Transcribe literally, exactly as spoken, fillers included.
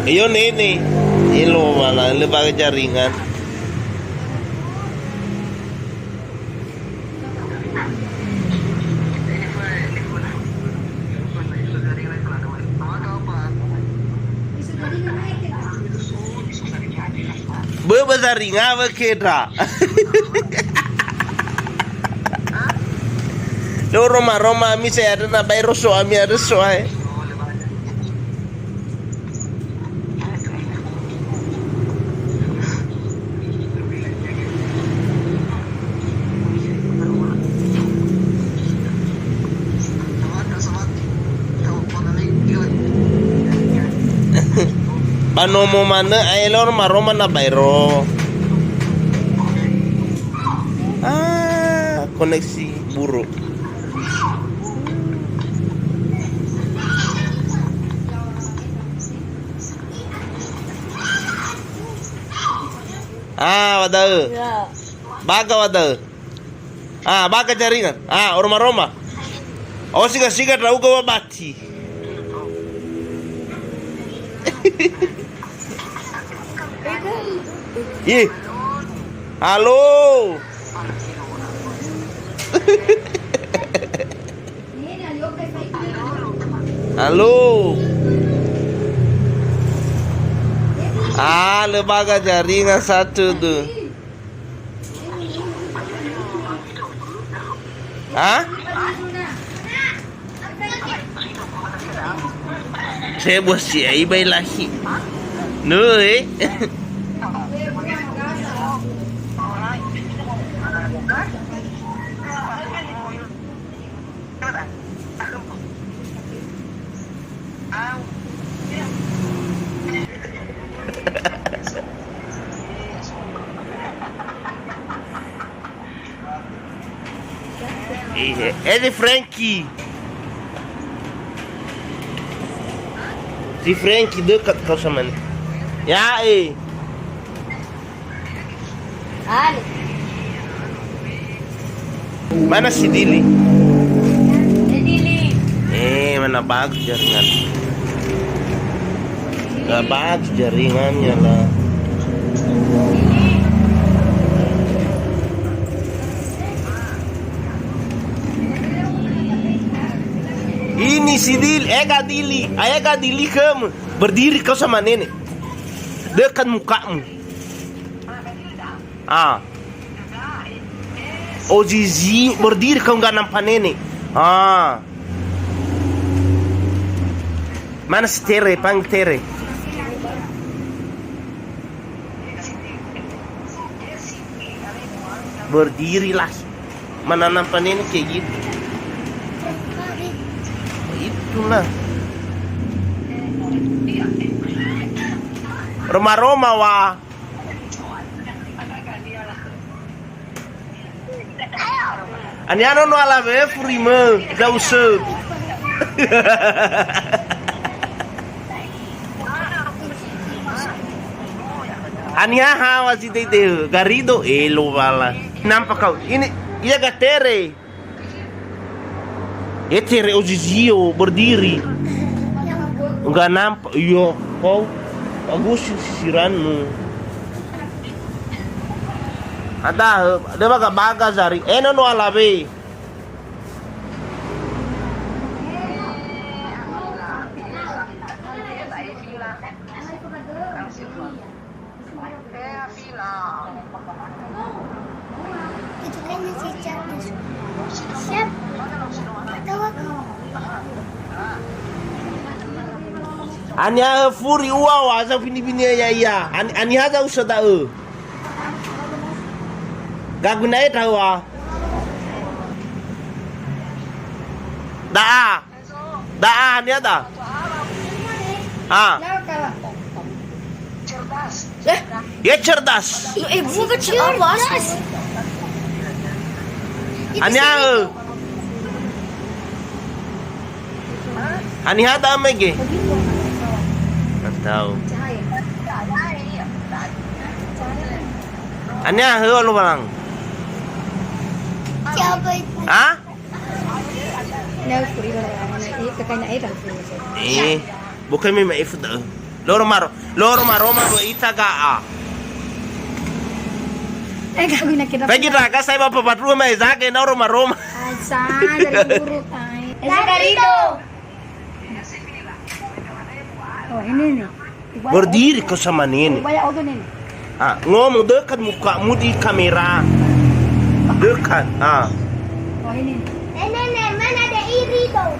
Iyo nene. Elo wala le ba jaringan. Böbö zaringa wö kedra. Do roma-roma ami saya ada na bai roso ami ada soai. Ba nomo manö ae lor maroma na baero. Ah, koneksi buruk. Ah, wada'ö. Ya. Baga wada'ö. Ah, baga jaringan. Ah, oroma-roma. Oh, siga-siga ndra'ugö wabati. Ih. Halo. Halo. Ah, lö baga jaringan satu tuh. Ha? Saya bos si ai bai lahi. Nui. Eh, eh, si Frankie. Si Frankie dekat kau sama ni. Ya, eh. Mana si Dili? Eh, mana bagus jaringan? Gak bagus jaringannya lah. Ini si Dili, eh, Kak Dili, ayah Kak Dili kamu berdiri kau sama nenek. Dekat mukamu. Ah. Ozizi berdiri kau nggak nampak nenek. Ah. Mana si Tere, panggil Tere. Berdirilah. Mana nampak nenek kayak gitu. Itulah. Roma-roma wa. Ania no no alawe furimö, da'usö. Ania ha wa si dede, garido, eh, lo wala. Nampak kau. Ini, iya ga Tere. Eh, Tere Ozizio berdiri. Enggak nampak. Iya, kau. Bagus sisiranmu. Ada, eh, ada baga-baga zari. Eh, no no alawe. Itu kayaknya si Charles. Siap. Tahu aku. Ania furi ua wa za bini-bini ya, ya. Ani, ani haza usa da'ö. Gagu nae tahu wa. Da'a. Da'a, nia da'a. Ah. Eh? Ya cerdas. Eh, bukan cerdas. Ania, eh. Ani hada mege. Nggak tahu. Ania, eh, lu balang. Siapa itu? Hah? Nah, furi lah, mana? Iya, kakaknya Eda, furi. Eh, bukan memang F da'ö. Loro maro, loro maroma bö ita ga'a. Eh, gak guna kita. Bagi raga saya bapak badrua mai zage na roma-roma. Asa dari guru tai. Eh, Zakarido. Oh, ini nih. Berdiri kau sama nini. Banyak odo nini. Ah, ngomong dekat mukamu di kamera. Dekat. Ah. Oh, ini. Eh, nenek, mana ada iri tuh?